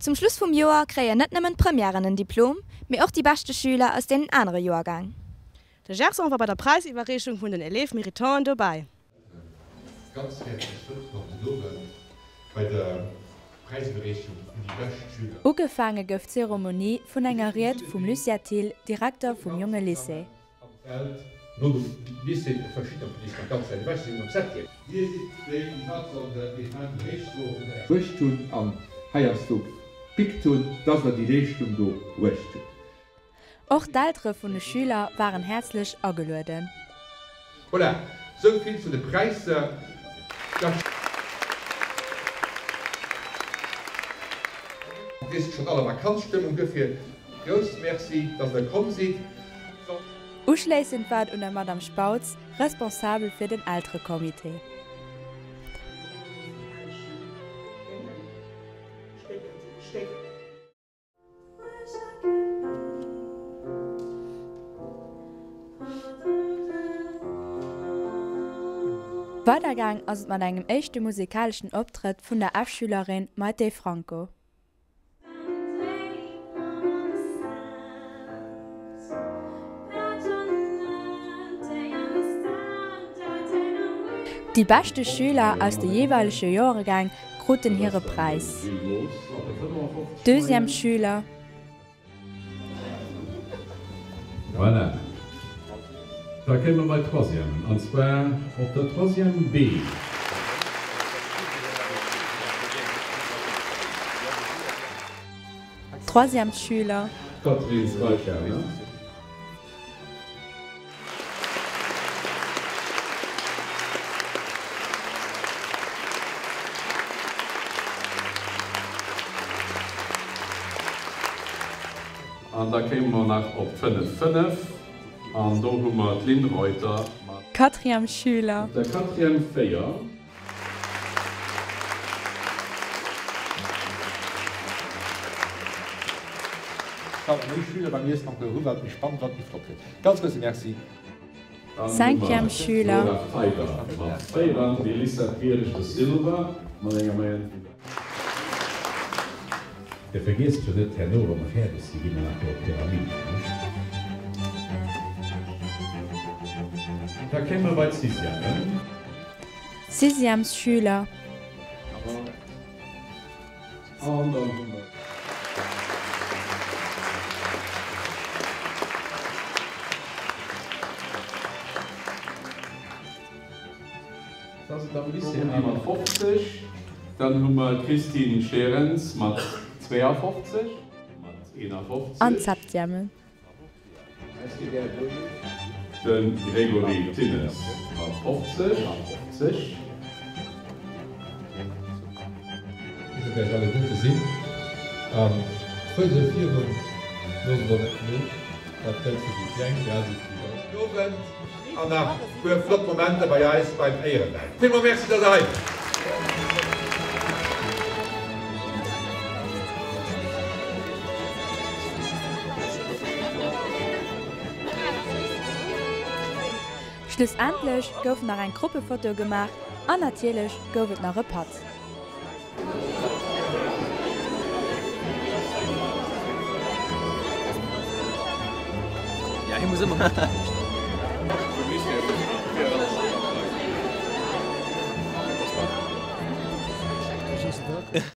Zum Schluss vum Joer kréien net nëmmen d'Premièren en Diplom, mee och déi beschte Schüler aus deenen anere Joergäng. De Gerson war bei der Präisiwwerreechung vun den Élèves Méritanten dobäi. Ganz häerzlech wëllkomm den Owend bei der Präisiwwerreechung un déi bescht Schüler. Ugefaange gouf d'Zeremonie vun enger Ried vum Lucien Thill, Direkter vum Jonge Lycée. Am Feld no dem Lycée verschiddener vun iech nach ganz wäit ewech sinn, am Septième. Dir sidd déi, déi hatt sollen de Defend héichsoen vun der. Bruecht hunn an heiansdo gepickt hunn, dass der déi Leeschtung do bruecht hutt. Och d'Eltere vun de Schüler waren häerzlech agelueden. Voilà, sou vill zu de Präisser. Da. Dir sidd schonn all a Vakanzstëmmung, duerfir grousse Merci, dass der komm sidd. Uschléissend war et un der Madame Spautz, Responsabel fir den Elterecomité. Weidergaang ass et mat engem éischte musikaleschen Optrëtt vun der F-Schülerin Maite Franco. Déi beschte Schüler aus de jeeweilege Joregäng kruten hire Präis. Deuxièmesschüler. Voilà, da kéime mer bei d'Troisièmen, an zwar op der Troisième B. Troisièmesschüler. Catherine Streicher. An da kéime mer nach op d'Fënnef 5, an do hu mer d'Lynn Reuter mat. Quatrièmesschüler. Op der Quatrième 4. Wat méi Schüler beim Iessen am hu, wat méi spannend, wat méi flott gëtt. Ganz grousse Merci! Cinquième Schüler. Nora Feider mat 4 an d'Melissa Friedrich de Silva mat enger Moyenne vun. Dir vergiesst jo net, herno wa mer fäerdeg sinn, gi mer nach do op d'Pyramid, nicht? Da kéime mer bei d'Sixièmen. Sixièmesschüler. An dann hu mer. Da ass et am Lycée 51. Dann hu mer d'Christine Scherens mat 52. Mat 51. An d'Septièmen. De Grégory Thinnes mat 50. 50. Ech wënschen Iech alleguerte sinn a fuert esou virun, loosst et net no, dat gëllt fir déi Kleng grad esou fir déi Grouss. Gudden Owend an nach puer flott Momenter bei eis beim Éierewäin. Villmol Merci, dass der hei waart. Schlussendlech gouf nach eng Gruppefoto gemaach an natierlech gouf et nach e Patt.